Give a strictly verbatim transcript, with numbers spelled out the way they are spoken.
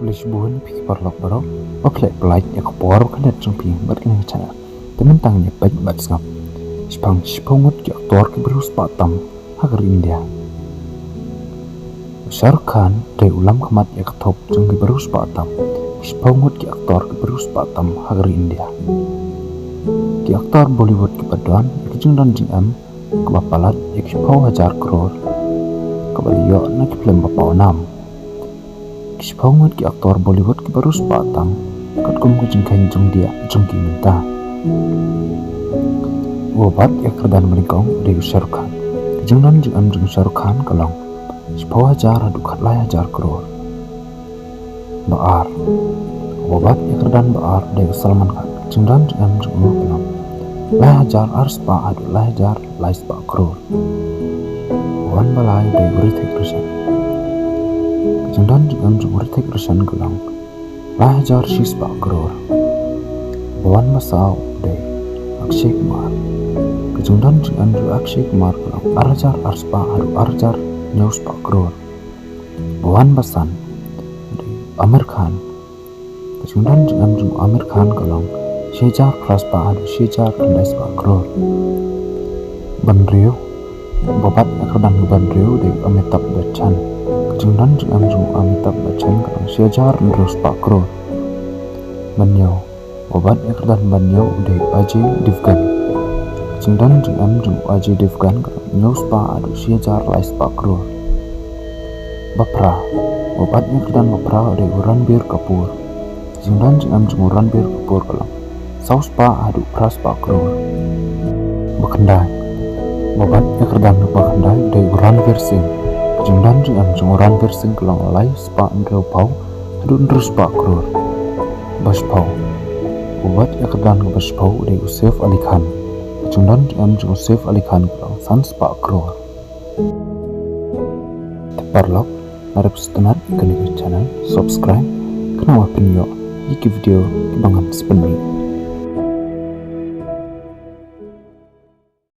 Khublei shibun ïa phi ki paralok baroh ba phi la peit ïa ka por ba khyndiat jong phi bad kane ka channel. Te mynta ngin ïa peit bad sngap shaphang shiphew ngut ki actor kiba riewspah tam ha ka ri India. U Shah Rukh Khan u dei u lamkhmat ïa ka thup jong kiba riewspah tam, shiphew ngut ki actor kiba riewspah tam ha ka ri India. Ki actor Bollywood kiba don ïa ka jingdon jingem kaba palat ïa ki shiphew hajar klur kaba la ïoh na ki film ba pawnam. Ki shiphew ngut ki actor Bollywood kiba riewspah tam katkum ka jingkheiñ jong diah jong ki mynta. Uba bat ïa ka kyrdan ba nyngkong u dei u Shah Rukh Khan. Ka jingdon jingem jong u Shah Rukh Khan ka long shiphew hajar haduh khatlai hajar klur. Ba ar. Uba bat ïa ka kyrdan ba ar u dei u Salman Khan. Ka jingdon jingem jong u ka long lai hajar arspah haduh lai hajar laispah klur. Ba wan ba lai u dei u Hrithik Roshan. Ka jingdon jingem jong u Hrithik Roshan ka long lai hajar shispah klur. Ba wan ba saw u dei Akshay Kumar. Ka jingdon jingem jong u Akshay Kumar ka long ar hajar arspah haduh ar hajar hynñiewspah klur. Ba wan ba san u dei Aamir Khan. Ka jingdon jingem jong u Aamir Khan ka long shi hajar phraspah haduh shi hajar khyndaispah klur. Ba hynriew. Uba bat ïa ka kyrdan ba hynriew u dei u Amitabh Bachchan. Ka jingdon jingem jong u Amitabh Bachchan ka long shi hajar hynriewspah klur. Ba hynñiew. Uba bat ïa ka kyrdan ba hynñiew u dei u Ajay Devgan. Ka jingdon jingem jong u Ajay Devgan ka long hynñiewspah haduh shi hajar laispah klur. Ba phra. Uba bat ïa ka kyrdan ba phra u dei u Ranbir Kapoor. Ka jingdon jingem jong u Ranbir Kapoor ka long sawspah haduh phraspah klur. Ba khyndai. Uba bat ïa ka kyrdan ba khyndai u dei u Ranveer Singh. Ka jingdon jingem jong u Ranveer Singh ka long laispah hynriewphew haduh hynriewspah klur. Ba shiphew. Uba bat ïa ka kyrdan ba shiphew u dei u Saif Ali Khan. Ka jingdon jingem jong u Saif Ali Khan ka long sanspah klur. Te paralok, lada phi sngewtynnat ïa kane ka channel, subscribe, khnang ba phin ïoh ïa ki video kiba ngan sa pynmih.